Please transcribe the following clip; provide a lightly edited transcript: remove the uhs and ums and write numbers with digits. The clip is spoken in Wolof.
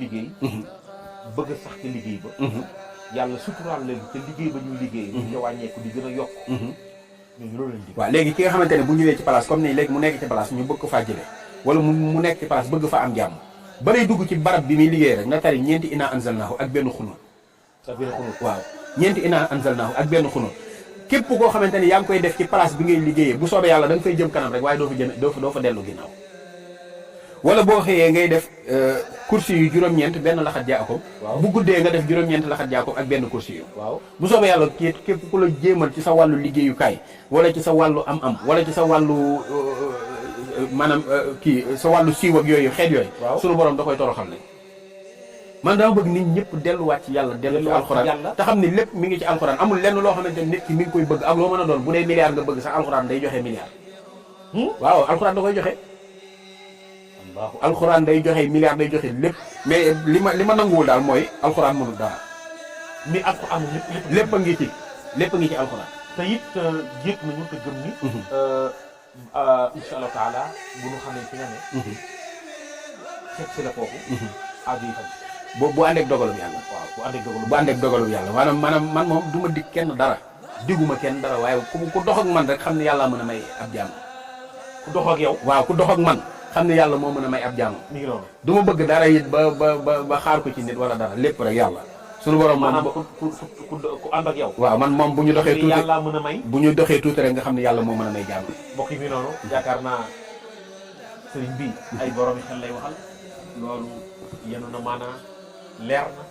liggéey bëgg sax ci liggéey ba yàlla suturaal leen te liggéey ba ñuy liggéey ñu ca wàññeeku di gën a yokk ñun loolu lañ waaw léegi ki nga xamante ne bu ñëwee ci place comme ni léegi mu nekk ci place ñu bëgg ko faa jëlee wala mu nekk ci place bëgg fa am jàmm ba lay dugg ci barab bi muy liggéey rek na tari ñeenti inaa anzalnaahu ak benn xunut waaw ñeenti inaa anzalnaahu ak benn xunut képp koo xamante ni yaa ngi koy def ci place bi ngay liggéeyee bu soobee yàlla da nga fay jëm kanam rek waaye doo fa dellu ginnaaw wala boo xëyee ngay def kursi yu juróom-ñeent benn laxat jaakom bu guddee nga def juróom-ñeent laxat jaakom ak benn kursi yu waaw bu soobee yàlla képp ku la jéemal ci sa wàllu liggéeyukaay wala ci sa wàllu am-am wala ci sa wàllu maanaam sa wàllu siiw ak yooyu xeet yooyu sunu borom da koy toroxal ne man dama bëgg nit ñëpp delluwaat ci yàlla dellu ci alxuraan te xam ne lépp mi ngi ci alxuraan amul lenn loo xamante nit ki mi ngi koy bëgg ak loo mën a doon bu dee milliard nga bëgg sax alxuraan day joxe milliard waaw alxuraan da koy joxe alxuraan day joxe milliard day joxe lépp mais li ma nanguwul daal mooy alxuraan mënul dara mi alxuraan lépp a ngi ci alxuraan te it jéeg nañu te gëm ni insha allah taala bu ñu xamee fi nga ne seet si la foofu aaju yi faj bu àndeek dogalum yàlla waaw bu àndeek dogalum yàlla maanaam man moom du ma dig kenn dara diguma kenn dara waaye ku dox ak man rek xam ne yàlla mën a may ab jàmm ku dox ak yow waaw ku dox ak man xam ne yàlla moo mën a may ab jàmm mi ngi noonu du ma bëgg dara it ba xaar ko ci nit wala dara lépp rek yàlla suñu borom maanaam ku ànd ak yow waaw man moom bu ñu doxee tuuti yàlla mën a may bu ñu doxee tuuti rek nga xam ne yàlla moo mën a may jàmm mbokk yi mi noonu yaakaar naa sëriñ bi ay borom yi xel lay waxal loolu yenu na maanaa leer na